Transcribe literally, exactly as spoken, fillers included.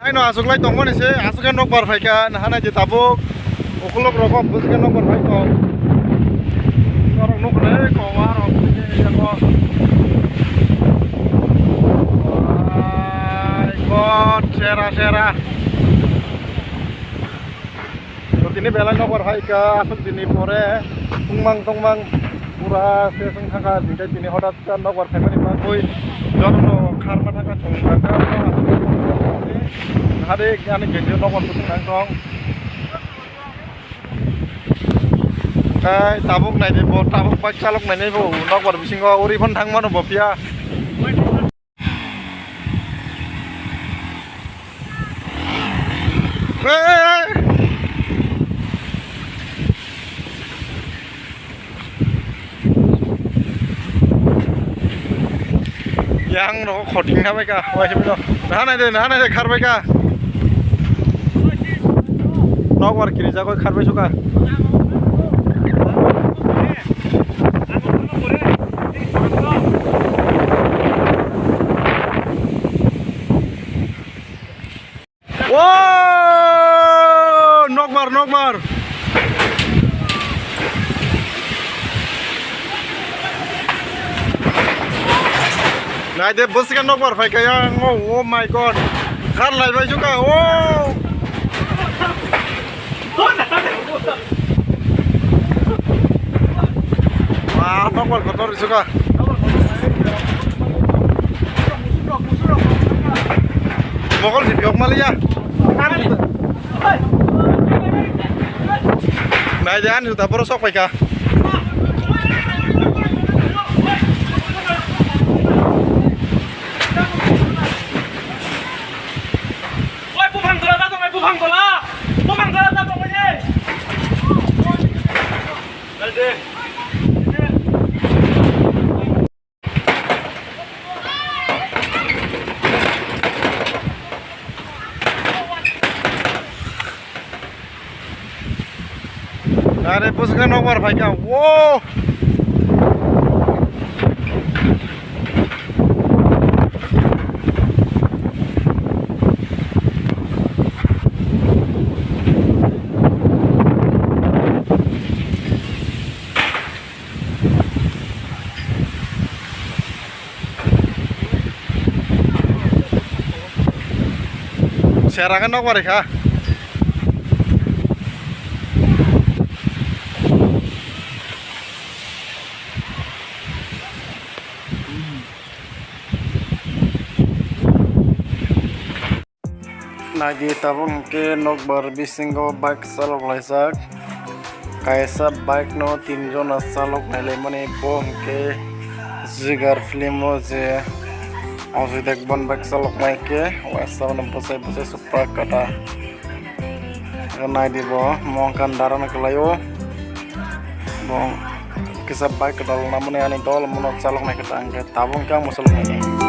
Ano aswk lai tongmani se, aswk khe nokbar phaikha, nahanai je tabuk ukulok rok bwswk khe nokbar phai tong. Norok nuknai kok warok bwswk khe yago. Ai God, sera, sera. To tini belai nokbar phaikha, aswk dini pore tongmang tongmang pura se song thangkha, tini hodat. Nokbar phaimani bagwi jotono kharma thangkha chwng thangkha. Hade ani genjio nokbar kutung nang tong. Kai tabuk naidi bo, tabuk bike chalok nainai bo nokbar bisingo uri phone thangmano bo phiya. Yang no khoting na bai ka, wai simi no. Nahanai de, nahanai de, khar bai ka. Nokbar kiri jagoi khar bai suka. Wow! Nokbar, nokbar. Nai de, bwswk nokbar phaikha yang. Oh, oh my God. Khar lai bai suka. Oh! Wah, nokbar kotor suka. Mokol si biok maliya. Nai de ani juta borok sok paikha. Oi, buphang tola da tong, buphang tola. Buphang tola da tong, oi. Nai de. Are bwswk nokbar phaikha. Wo! Sera khe nokbar kha. Naidi tabuk hwnkhe nokbar bisingo bike chalok laijak. Kaisa bike no tin jona chalok nailaimani, bo hwnkhe Jigar film o je Ajay Devgan bike chalok nai khe, waisa no bwsai bwsai supra kata. Naidi bo mongkhan dara no kwlaio. Bo kisa bike kwtal namani ani dol mono chalok nai khe ta hwnkhe tabuk hwnkhe ang bo chalok nai.